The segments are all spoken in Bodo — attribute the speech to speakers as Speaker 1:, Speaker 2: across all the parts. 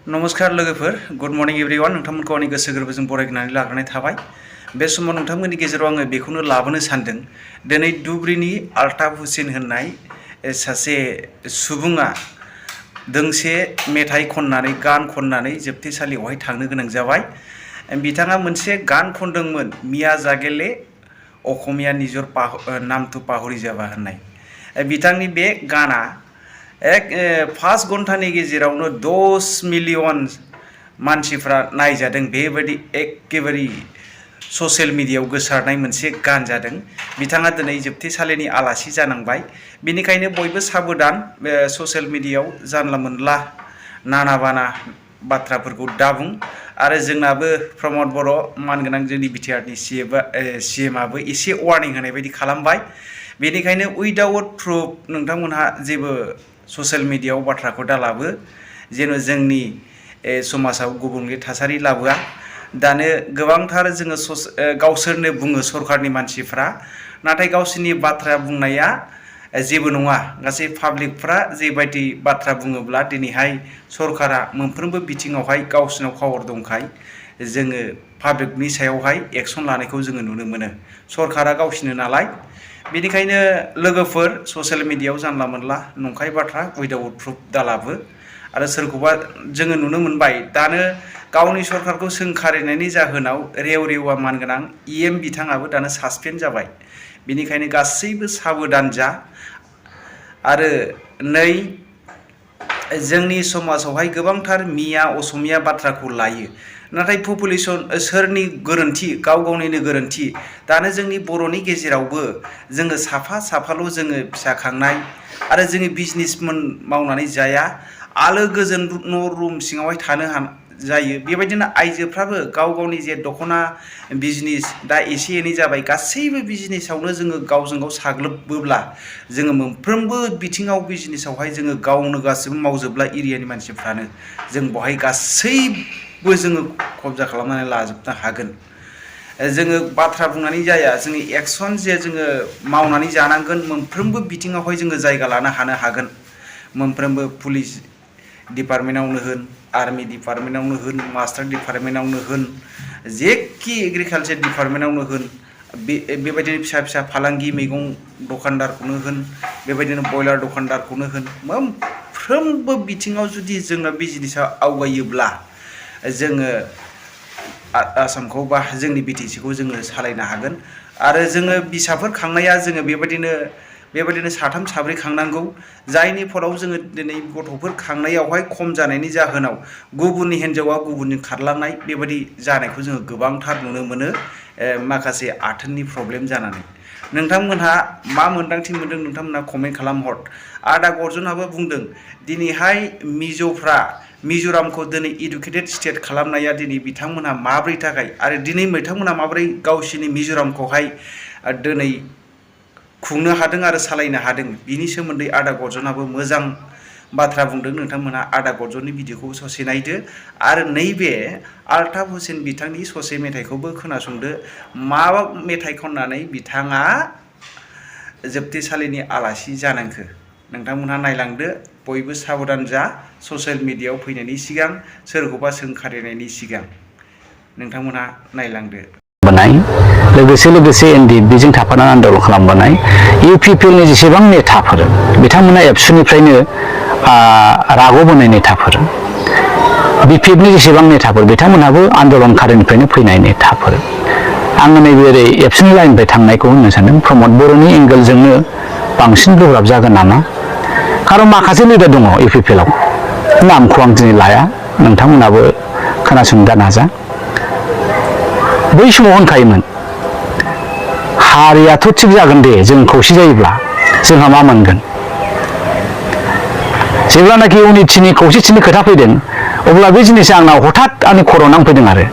Speaker 1: नमस्कार लोगोफोर गुड मर्निं एवरीवन नोंथांमोनखौ आंनि गोसो गोरबोजों बरायनानै लाग्रोनाय थाबाय बे समाव नोंथांमोननि गेजेराव आङो बेखौनो लाबोनो सानदों दिनै धुबुरीनि आल्ताफ हुसैन होननाय सासे सुबुङा दोंसे मेथाइ खननानै गान खननानै जोबथेसालियावहाय थांनो गोनां जाबाय बिथाङा मोनसे गान खनदोंमोन मिया जागेले अखमिया निजर नामथु पाहरि जाबा होननाय बिथांनि बे गाना एक 5 घन्टानि गेजेरावनो 10 मिलियन मानसिफ्रा नायजादों बेबायदि एकेबारे ससियेल मिडियायाव गोसारनाय मोनसे गान जादों बिथाङा दिनै जोबथेसालिनि आलासि जानांबाय बेनिखायनो बयबो साबधान ससियेल मिडियायाव जानला मोनला नाना बाना बाथ्राफोरखौ दाबुं आरो जोंनाबो प्रमद बर' मानगोनां जोंनि बिटिआरनि सीएमआबो एसे वार्निं होनाय बायदि खालामबाय बेनिखायनो उइदाउट प्रुफ नोंथांमोनहा जेबो ससियेल मिडियायाव बाथ्राखौ दालाबो जेन' जोंनि समाजाव गुबुंले थासारि लाबोआ दानो गोबांथार जोङो गावसोरनो बुङो सरकारनि मानसिफ्रा नाथाय गावसोरनि बाथ्रा बुंनाया जेबो नङा गासै पाब्लिकफ्रा जेबायदि बाथ्रा बुङोब्ला दिनैहाय सरकारा मोनफ्रोमबो बिथिङावहाय गावसोरनाव पावार दंखाय जोङो पाब्लिकनि सायावहाय एक्सन लानायखौ जोङो नुनो मोनो सरकारा गावसिनो नालाय बेनिखायनो लोगोफोर ससियेल मिडियायाव जानला मोनला नंखाय बाथ्रा उइदाउट प्रुफ दालाबो आरो सोरखौबा जोङो नुनो मोनबाय दानो गावनि सरकारखौ सोंखारिनायनि जाहोनाव रेवरेवा मानगोनां इएम बिथाङाबो दानो सासपेन्ड जाबाय बेनिखायनो गासैबो साबधान जा आरो नै जोंनि समाजावहाय गोबांथार मिया असमिया बाथ्राखौ लायो नाथाय पपुलेशन सोरनि गोरोन्थि गावनिनो गोरोन्थि दानो जोंनि बर'नि गेजेरावबो जोङो साफाल' जोङो फिसा खांनाय आरो जोङो बिजनेस मावनानै जाया आलो गोजोन न' रुम सिङावहाय थानो जायो बेबायदिनो आइजोफ्राबो गावनि जे दख'ना बिजनेस दा एसे एनै जाबाय गासैबो बिजनेसावनो जोङो गावजों गाव साग्लोबोब्ला जोङो मोनफ्रोमबो बिथिङाव बिजनेसावहाय जोङो गावनो गासिबो मावजोबब्ला एरियानि मानसिफ्रानो जों बहाय गासैबो जोङो कब्जा खालामनानै लाजोबनो हागोन जोङो बाथ्रा बुंनानै जाया जोङो एक्सन जे जोङो मावनानै जानांगोन मोनफ्रोमबो बिथिङावहाय जोङो जायगा लानो हागोन मोनफ्रोमबो पुलिस डिपार्टमेन्टावनो होन आर्मी डिपार्टमेन्टावनो होन मास्टार डिपार्टमेन्टावनो होन जेखि एग्रिकालचार डिपार्टमेन्टावनो होन बेबायदिनो फिसा फालांगि मैगं दखानदारखौनो होन बेबायदिनो बयलार दखानदारखौनो होन मोनफ्रोमबो बिथिङाव जुदि जोंना बिजनेसा आवगायोब्ला जोङो आसामखौ बा जोंनि बिटिसिखौ जोङो सालायनो हागोन आरो जोङो बिसाफोर खांनाया जोङो बेबायदिनो साथाम साब्रै खांनांगौ जायनि फलाव जोङो दिनै गथ'फोर खांनायावहाय खम जानायनि जाहोनाव गुबुननि हिन्जावा गुबुननि खारलांनाय बेबायदि जानायखौ जोङो गोबांथार नुनो मोनो माखासे आथोननि प्रब्लेम जानानै नोंथांमोनहा मा मोन्दांथि मोनदों नोंथांमोनहा कमेन्ट खालामहर आदा गर्जनआबो बुंदों दिनैहाय मिज'रामखौ दिनै इडुकेटेड स्टेट खालामनाया दिनै बिथांमोनहा माब्रै थाखाय आरो दिनै बिथांमोनहा माब्रै गावसिनि मिज'रामखौहाय दिनै खुंनो हादों आरो सालायनो हादों बिनि सोमोन्दै आदा गर्जनआबो मोजां बाथ्रा बुंदों नोंथांमोनहा आदा गर्जननि भिडिअखौ ससे नायदो आरो नैबे आल्ताफ हुसैन बिथांनि ससे मेथाइखौबो खोनासंदो मा मेथाइ खननानै बिथाङा जोबथेसालिनि आलासि जानांखो नोंथांमोनहा नायलांदो बयबो साबधान जा ससियेल मिडियायाव फैनायनि सिगां सोरखौबा सोंखारिनायनि सिगां नोंथांमोनहा नायलांदो
Speaker 2: लोगोसे एनडिएफबिजों थाफानानै आन्दलन खालामबोनाय इउपिपिएलनि जेसेबां नेताफोर बिथांमोना एबसुनिफ्रायनो राग'बोनाय नेताफोर बिपिएफनि जेसेबां नेताफोर बिथांमोनहाबो आन्दलनकारिनिफ्रायनो फैनाय नेताफोर आङो नैबे ओरै एबसुनि लाइननिफ्राय थांनायखौ होननो सानदों प्रमद बर'नि एंगेलजोंनो बांसिन गोब्राब जागोन नामा खारन माखासे लिडार दङ इउपिपिएलआव नामखौ आं दिनै लाया नोंथांमोनाबो खोनासंनो नाजा बै समाव होनखायोमोन हारियाथ' थिग जागोन दे जों खौसे जायोब्ला जोंहा मा मोनगोन जेब्लानाखि इउनिटिनि खौसेथिनि खोथा फैदों अब्ला बे जिनिसा आंनाव हठात आंनि खर'आव नांफैदों आरो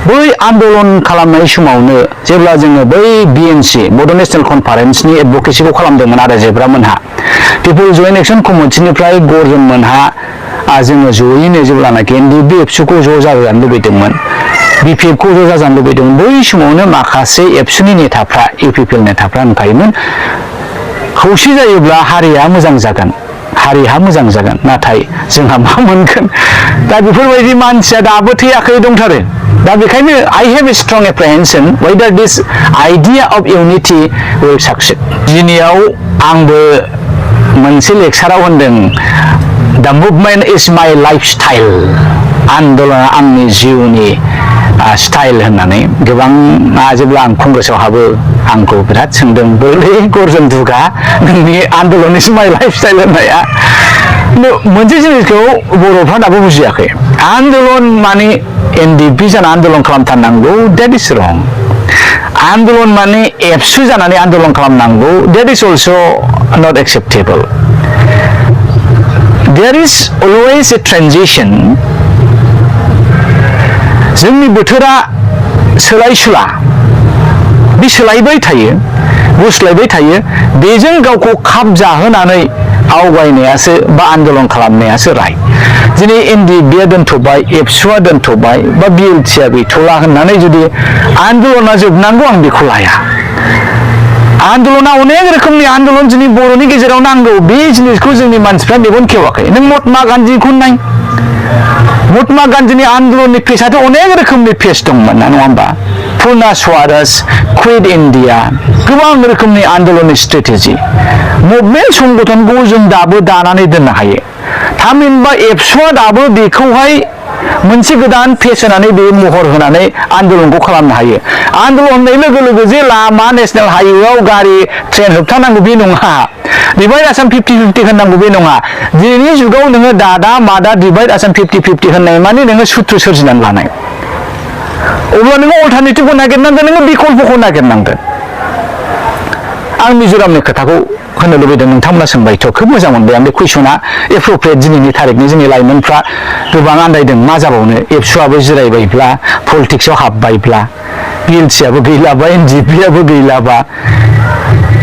Speaker 2: बै आन्दलन खालामनाय समावनो जेब्ला जोङो बै बिएनसि बड' नेशनेल कनफारेन्सनि एडभकेसिखौ खालामदोंमोन आरो जेब्रामोनहा पिपुल जयेन्ट एक्सन कमिटिनिफ्राय गरजनमोनहा जोङो जयैनो जेब्लानाखि एनडिएफबि एबसुखौ ज' जाजानो लुबैदोंमोन बिपिएफखौ ज' जाजानो लुबैदोंमोन बै समावनो माखासे एबसुनि नेताफ्रा इउपिपिएल नेताफ्रा होनखायोमोन खौसे जायोब्ला हारिया मोजां जागोन हारिहा मोजां जागोन नाथाय जोंहा मा मोनगोन दा बेफोरबायदि मानसिया दाबो थैयाखै दंथारो दा बेखायनो I have a strong apprehension whether this idea of unity will succeed दिनैयाव आंबो मोनसे लेक्साराव होनदों the movement is my lifestyle आन्दलना आंनि जिउनि स्टाइल होननानै गोबां जेब्ला आं कंग्रेसआव हाबो आंखौ बिराद सोंदों बोरै गर्जन दुगा नोंनि आन्दलन इज माय लाइफस्टाइल होननाया मोनसे जिनिसखौ बर'फ्रा दाबो बुजियाखै आन्दलन माने एनडिपि जाना आन्दलन खालामथारनांगौ that is wrong आन्दलन माने एबसु जानानै आन्दलन खालामनांगौ that is also not acceptable there is always a transition जोंनि बोथोरा सोलायसुला बे सोलायबाय थायो गुस्लायबाय थायो बेजों गावखौ खाब जाहोनानै आवगायनायासो बा आन्दलन खालामनायासो राय दिनै एनडिपिआ दोनथ'बाय एबसुआ दोनथ'बाय बा बिएलटिआ गैथ'ला होननानै जुदि आन्दलना जोबनांगौ आं बेखौ लाया आन्दलना अनेक रोखोमनि आन्दलन जोंनि बर'नि गेजेराव नांगौ बे जिनिसखौ जोंनि मानसिफ्रा मेगन खेवाखै नों महात्मा गान्धीखौ नाय महात्मा गान्धीनि आन्दलननि फेसआथ' अनेक रोखोमनि फेस दंमोन ना नङा होमबा पुर्ना स्वाराज क्विट इन्डिया गोबां रोखोमनि आन्दलननि स्ट्रेटेजि मुभमेन्ट संगठनखौ जों दाबो दानानै दोननो हायो थामहिनबा एबसुआ दाबो बेखौहाय मोनसे गोदान फेस होनानै बे महर होनानै आन्दलनखौ खालामनो हायो आन्दलन होननाय लोगो लोगो जे लामा नेशनेल हाइवेआव गारि ट्रेन होबथानांगौ बे नङा डिभाइड आसाम 50-50 होननांगौ बे नङा दिनैनि जुगाव नोङो दादा मादा डिभाइड आसाम 50-50 होननाय माने नोङो सुथ्रु सोरजिनानै लानाय अब्ला नोङो अल्टारनेटिभखौ नागिरनांगोन नोङो बिकल्पखौ नागिरनांगोन आं मिज'रामनि खोथाखौ होनो लुबैदों नोंथांमोना सोंबायथ' खोब मोजां मोनबाय आं बे कुइसना एप्रप्रियेट दिनैनि थारिखनि जोंनि लाइमोनफ्रा गोबां आन्दायदों मा जाबावनो एबसुआबो जिरायबायब्ला पलिटिक्सआव हाबबायब्ला बिएलटिआबो गैलाबा एनडिपिआबो गैलाबा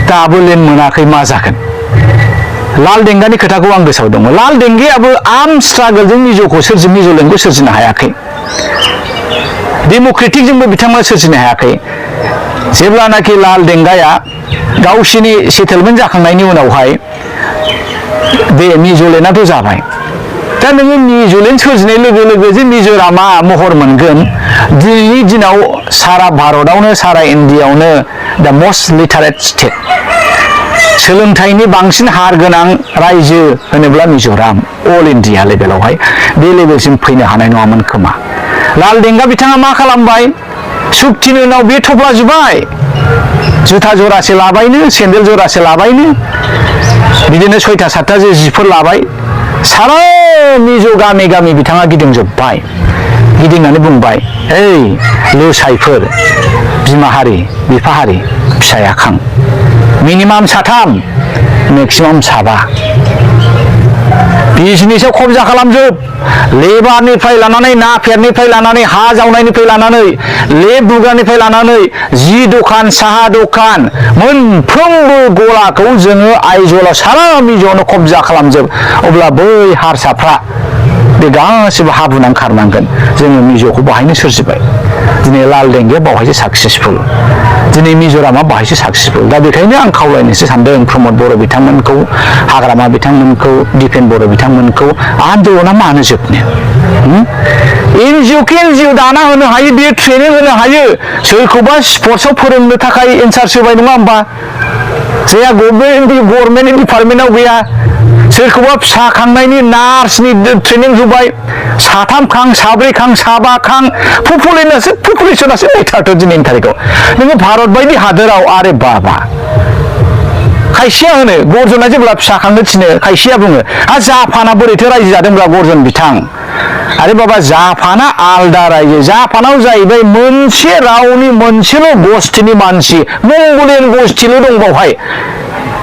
Speaker 2: दाबो लेन मोनाखै मा जागोन लाल देंगानि खोथाखौ आं गोसोआव दङ लाल देंगायाबो आर्म स्ट्रागलजों मिज'लेण्डखौ सोरजिनो हायाखै डेम'क्रेटिकजोंबो बिथांमोना सोरजिनो हायाखै जेब्लानाखि लाल देंगाया गावसिनि सेटेलमेन्ट जाखांनायनि उनावहाय बे मिज'लेण्डआथ' जाबाय दा नोङो मिज'लेण्ड सोरजिनाय लोगो लोगो जे मिज'रामा महर मोनगोन दिनैनि दिनाव सारा भारतआवनो सारा इण्डियाआवनो दा मस्ट लिटारेट स्टेट सोलोंथाइनि बांसिन हार गोनां रायजो होनोब्ला मिज'राम अल इण्डिया लेभेलावहाय बे लेभेलसिम फैनो हानाय नङामोन खोमा लाल देंगा बिथाङा मा खालामबाय सुक्तिनि उनाव बे थफ्लाजोब्बाय जुथा जरासे लाबायनो सेन्देल जरासे लाबायनो बिदिनो 6-7 जे जिफोर लाबाय सारा मिज' गामि गामि बिथाङा गिदिंजोब्बाय गिदिंनानै बुंबाय ओइ लोसाइफोर बिमा हारि बिफा हारि फिसाया खां मिनिमाम 3 मेक्सिमाम 7 बिजनेसाव खबजा खालामजोब लेबारनिफ्राय लानानै ना फेरनिफ्राय लानानै हा जावनायनिफ्राय लानानै लेब बुग्रानिफ्राय लानानै जि दखान साहा दखान मोनफ्रोमबो गलाखौ जोङो आइजलाव सारा मिज'आवनो खबजा खालामजोब अब्ला बै हारसाफ्रा बे गासिबो हाबुनानै खारनांगोन जोङो मिज'खौ बाहायनो सोरजिबाय दिनै लाल देंगाया बावहायसो साक्सेसफुल दिनै मिज'रामा बाहायसो साक्सेसफुल दा बेखायनो आं खावलायनोसो सानदों प्रमद बर' बिथांमोनखौ हाग्रामा बिथांमोनखौ दिपेन बर' बिथांमोनखौ आन्दलना मानो जोबनो एनजिअ दाना होनो हायो बियो ट्रेनिं होनो हायो सोरखौबा स्पर्ट्सआव फोरोंनो थाखाय इनचार्ज होबाय नङा होमबा जायहा गभर्नमेन्ट डिपार्टमेन्टआव गैया सोरखौबा फिसा खांनायनि नार्सनि ट्रेनिं होबाय 3 खां 4 खां 7 खां पपुलेसनासो लेथारथ' दिनैनि थारिखआव नोङो भारत बायदि हादोराव आरे बाबा खायसेया होनो गर्जना जेब्ला फिसा खांनो थिनो खायसेया बुङो जापाना बोरैथो रायजो जादोंब्ला गर्जन बिथां आरे बाबा जापाना आलदा रायजो जापानाव जाहैबाय मोनसे रावनि मोनसेल' गस्थिनि मानसि मंगलियान गस्थिल' दं बावहाय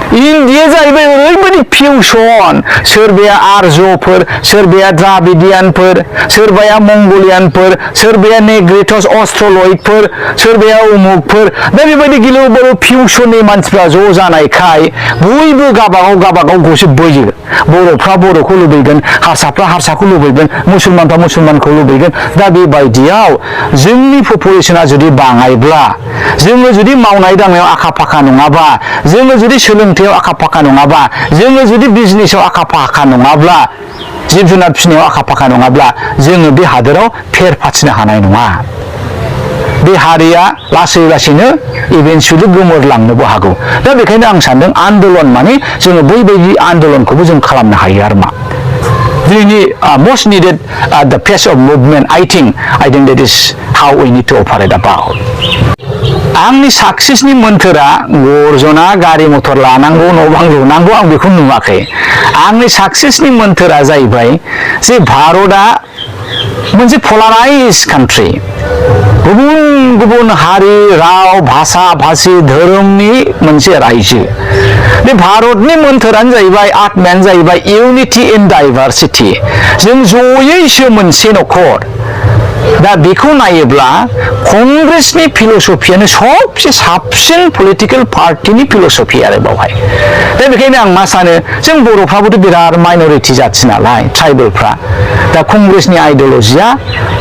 Speaker 2: इन्डिया जाहैबाय ओरैबायदि फिउसन सोरबाया आर्यफोर सोरबाया द्राबिडियानफोर सोरबाया मंगलियानफोर सोरबाया नेग्रिटस अस्ट्रलइडफोर सोरबाया उमुकफोर दा बेबायदि गिलु बालु फिउसननि मानसिफ्रा ज' जानायखाय बयबो गाबागाव गसे बोयो बर'फ्रा बर'खौ लुबैगोन हारसाफ्रा हारसाखौ लुबैगोन मुसलमानफ्रा मुसलमानखौ लुबैगोन दा बेबायदियाव जोंनि पपुलेसना जुदि बाङायब्ला जोङो जुदि मावनाय दांनायाव आखा फाखा नङाबा जोङो जुदि सोलोंथाइ सोलोंथायाव आखा फाखा नङाबा जोङो जुदि बिजनेसाव आखा फाखा नङाब्ला जिब जुनार फिसिनायाव आखा फाखा नङाब्ला जोङो बे हादोराव फेर फाथिनो हानाय नङा बे हारिया लासै लासैनो इभेन्चुवेलि गोमोरलांनोबो हागौ दा बेखायनो आं सानदों आन्दलन माने जोङो बैबायदि आन्दलनखौबो जों खालामनो हायो आरो मा दिनैनि most needed the pace of movement I think that is how we need to operate about आंनि साक्सेसनि मोन्थोरा गर्जना गारि मथर लानांगौ न' बां लुनांगौ आं बेखौ नुवाखै आंनि साक्सेसनि मोन्थोरा जाहैबाय जे भारतआ मोनसे पलाराइज कान्ट्रि गुबुन गुबुन हारि राव भाषा भाषी धोरोमनि मोनसे रायजो बे भारतनि मोन्थोरानो जाहैबाय आत्मायानो जाहैबाय इउनिटि इन डाइभारसिटि जों जयैसो मोनसे न'खर दा बेखौ नायोब्ला कंग्रेसनि फिलसफियानो सबसे साबसिन पलिटिकेल पार्टिनि फिलसफि आरो बावहाय दा बेखायनो आं मा सानो जों बर'फ्राबोथ' बिराद माइनरिटि जाथि नालाय ट्राइबेलफ्रा दा कंग्रेसनि आइडियलजिया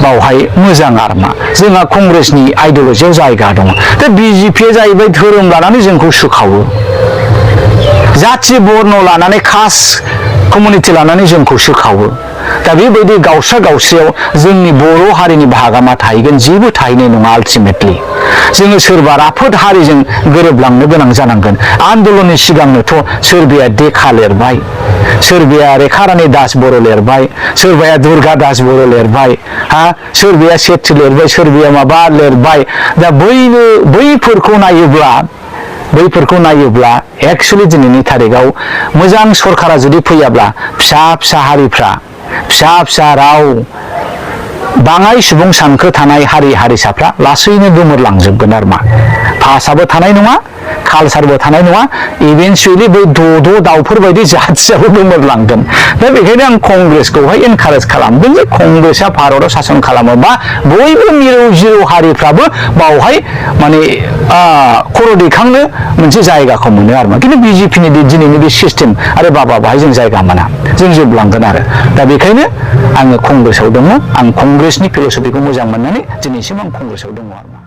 Speaker 2: बावहाय मोजां आरो मा जोंहा कंग्रेसनि आइडियलजियाव जायगा दङ दा बिजेपिया जाहैबाय धोरोम लानानै जोंखौ सोखावो जाथि बर्न लानानै कास्ट कमिउनिटि लानानै जोंखौ सोखावो दा बेबायदि गावस्रा गावस्रियाव जोंनि बर' हारिनि बाहागा मा थाहैगोन जेबो थाहैनाय नङा आल्टिमेटलि जोङो सोरबा राफोद हारिजों गोरोबलांनो गोनां जानांगोन आन्दलननि सिगांनोथ' सोरबाया देखा लिरबाय सोरबाया रेखारानि दास बर' लिरबाय सोरबाया दुर्गा दास बर' लिरबाय सोरबाया सेथि लिरबाय सोरबाया माबा लिरबाय दा बैफोरखौ नायोब्ला एक्चुअलि दिनैनि थारिखआव मोजां सरकारा जुदि फैयाब्ला फिसा फिसा हारिफ्रा फिसा फिसा राव बाङाय सुबुं सानखो थानाय हारि हारिसाफ्रा लासैनो गोमोरलांजोबगोन आरो मा भाषाबो थानाय नङा कालसारबो थानाय नङा इभेन्चुवेलि बै द' दाउफोर बायदि जाथियाबो गोमोरलांगोन दा बेखायनो आं कंग्रेसखौहाय एनकारेज खालामदों जे कंग्रेसआ भारताव सासन खालामोबा बयबो मिरौ जिरौ हारिफ्राबो बावहाय माने खर' दैखांनो मोनसे जायगाखौ मोनो आरो मा खिन्थु बिजेपिनि दिनैनि बे सिस्टेम आरो बाहाय जों जायगा मोना जों जोबलांगोन आरो दा बेखायनो आङो कंग्रेसआव दङ आं कंग्रेसनि फिलसफिखौ मोजां मोननानै दिनैसिम आं कंग्रेसआव दङ आरो